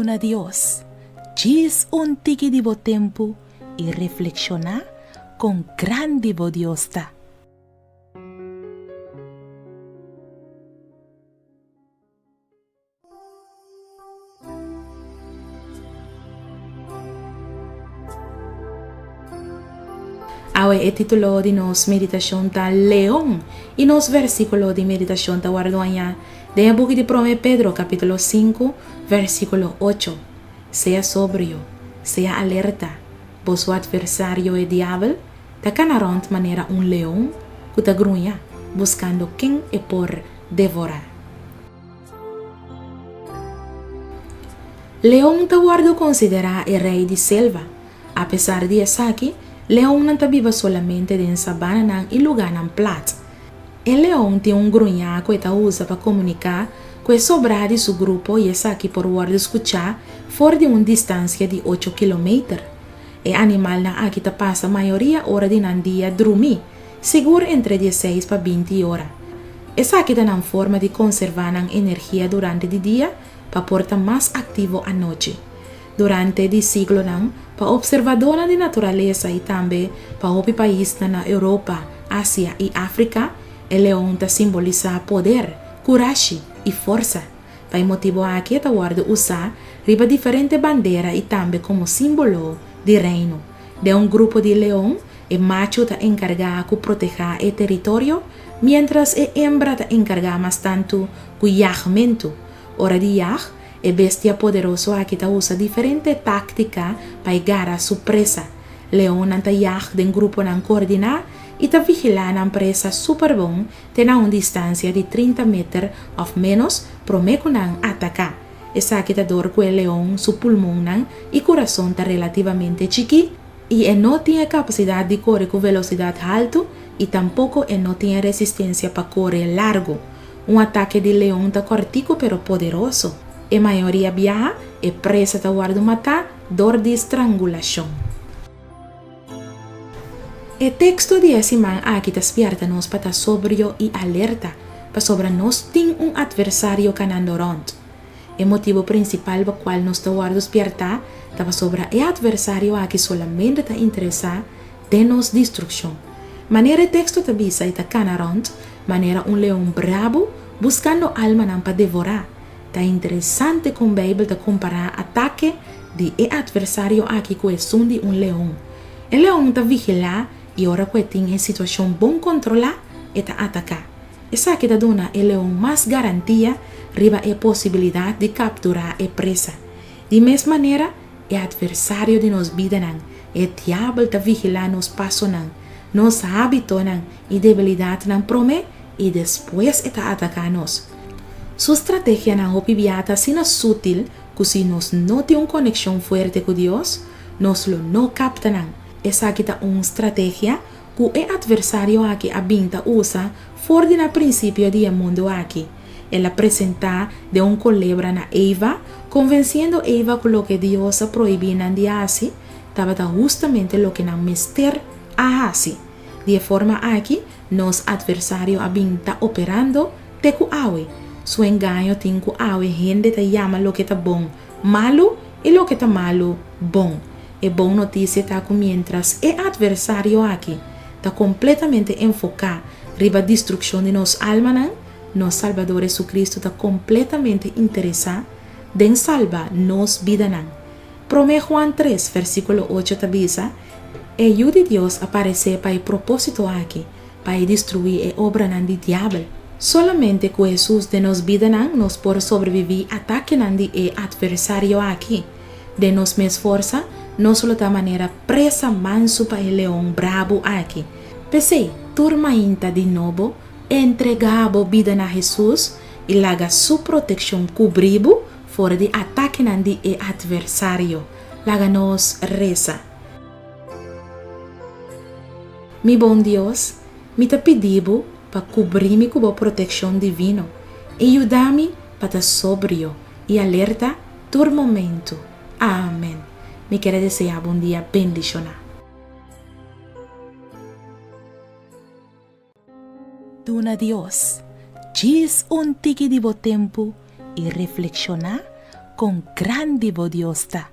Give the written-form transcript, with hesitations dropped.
Duna Dios djis un tiki di bo tempu i reflekshoná kon grandi bo Dios ta. Awe e título di nos meditashon ta Leon i nos versíkulo di meditashon ta wòrdu hañá den e buki di Promé Pedro kapítulo sinku versíkulo ocho, Sea sobrio, sea alerta, boso atversario e diabel ta kana rònt manera un leon ku ta gruña, buskando ken e por devorá. Leon ta wòrdu konsiderá e rei di selva. Apesar di esaki, leonnan ta biba solamente den sabananan i lugánan plat. E leon tin un gruñá ku e ta usa pa komuniká ku e sobrá di su grupo i esaki por wòrdu skuchá for di un distansia di ocho kilometer. E animalnan aki ta pasa mayoria ora di nan dia drumí, sigur entre dieseis pa binti ora. Esaki ta nan forma di konservá nan energia durante di dia pa por ta mas aktivo anochi. Durante di siglonan, pa opservadónan di naturalesa i tambe pa hopi paisnan na Europa, Asia i Afrika, e leon ta simbolisá poder, kurashi i forsa. Pa e motibu aki e ta wòrdu usá riba diferente bandera i tambe komo símbolo di reino. Den un grupo di leon, E machu ta enkargá ku protehá e teritorio, miéntras e embra ta enkargá mas tantu ku yagmentu. Ora di yag, e bestia poderoso aki ta usa diferente táktika pa e gara su presa. Leonnan ta yag den gruponan koordiná i ta vigilá nan presa super bon te na un distansia di trinta meter òf ménos promé ku nan ataká. Esaki ta dor ku e leon su pulmonnan i kurason ta relativamente chikí. I e no tin e kapasidat di kore ku velosidat haltu i tampoko e no tin e resistensia pa kore largu. Un atake di leon ta kòrtiku pero poderoso. E mayoria biaha e presa ta wòrdu matá dor di strangulashon. E teksto di e siman aki ta spièrta nos pa ta sobrio i alerta pasobra nos tin un atversario kanando rònt. E motibu prinsipal pa kual nos ta wòrdu spièrtá ta pasobra e atversario aki solamente ta interesá den nos destrukshon. Manera e teksto ta bisa e ta kana rònt manera un leon brabu buskando almanan pa devorá. Ta interesante kon Beibel ta kompará atake di e atversario aki ku esun di un leon. E leon ta vigilá i ora ku e tin e situashon bon kontrolá e ta ataká. Esaki ta duna e leon mas garantia riba e posibilidat di kapturá e presa. Di mes manera, e atversario di nos bidanan, e Diabel ta vigilá nos pasonan, nos hábitonan i debilidatnan promé i despues e ta ataká nos. Su strategianan hopi bia ta asina sutil ku si nos no tin un konekshon fuerte ku Dios, nos lo no kapta nan. Esaki ta un strategia ku e atversario aki a bin ta usa for di na prinsipio di e mundu aki. El a presentá den un kolebra na Eva, konvensiendo Eva ku loke Dios a prohibí nan di hasi tabata hustamente loke nan mester a hasi. Di e forma aki, nos atversario a bin ta operando te ku awe. Su engaño tin ku awe hende ta yama loke ta bon, malu i loke ta malu, bon. E bon notisia ta ku miéntras e atversario aki ta kompletamente enfoká riba destrukshon di nos almanan, nos Salbador Hesukristu ta kompletamente interesá den salba nos bidanan. Promé Juan tres, versíkulo ocho ta bisa, E Yu di Dios a paresé pa e propósito aki, pa e destruí e obranan di Diabel. Solamente ku Hesus den nos bidanan nos por sobreviví atakenan di e atversario aki. Den nos mes forsa, nos lo ta manera presa mansu pa e leon brabu aki. P'esei, tur mainta di nobo, entregá bo bida na Hesus i laga Su protekshon kubrí bo for di atakenan di e atversario. Laga nos resa. Mi bon Dios, mi ta pidi bo pa kubrí mi ku bo protekshon divino i yuda mi pa ta sobrio i alerta tur momento. Amen. Mi kere desea bo un dia bendishoná. Duna Dios djis un tiki di bo tempu i reflekshoná. Kon grandi bo Dios ta!